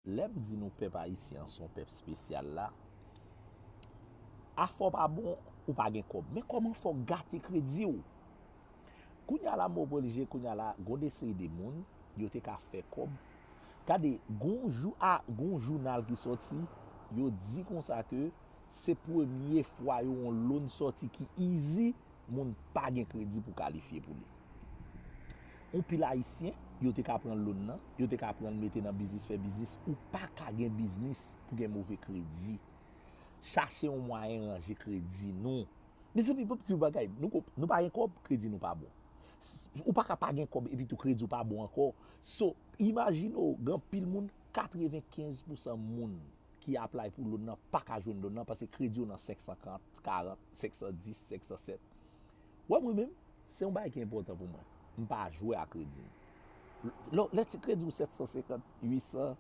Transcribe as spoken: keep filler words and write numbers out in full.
Lè m di nou pèp ayisyen an se yon pèp espesyal la, afè w pa bon, ou pa gen kòb. Men kòman fè w gate kredi w? Kounye a la, m oblije, kounye a la, gon de seri de moun, yo te ka fè kòb. Gade, gon jou, a, gon jounal ki sòti, yo di konsa ke se premye fwa yo wè yon loan sòti ki easy, moun pa gen kredi pou kalifye pou li. Yon pil ayisyen, yo te ka pran loan nan, yo te ka pran l mete nan biznis, fè biznis, ou pa ka gen biznis pou gen move kredi. Chache yon mwayen ranje kredi nou. Mezanmi, pou m di w bagay, nou, nou pa gen kòb, kredi nou pa bon. Ou pa ka pa gen kòb epi tou kredi w pa bon ankò. So, imajine w, gen anpil moun, katrevenkenz pousan moun ki apply pou loan nan pa ka jwenn loan nan paske kredi yo nan senk san karant, senk san dis, senk san sèt. Wè, mwen menm, se yon bagay ki enpòtan pou mwen. M pa jwe ak kredi m. Lè, lè ti kredi w sèt san senkant, uit san,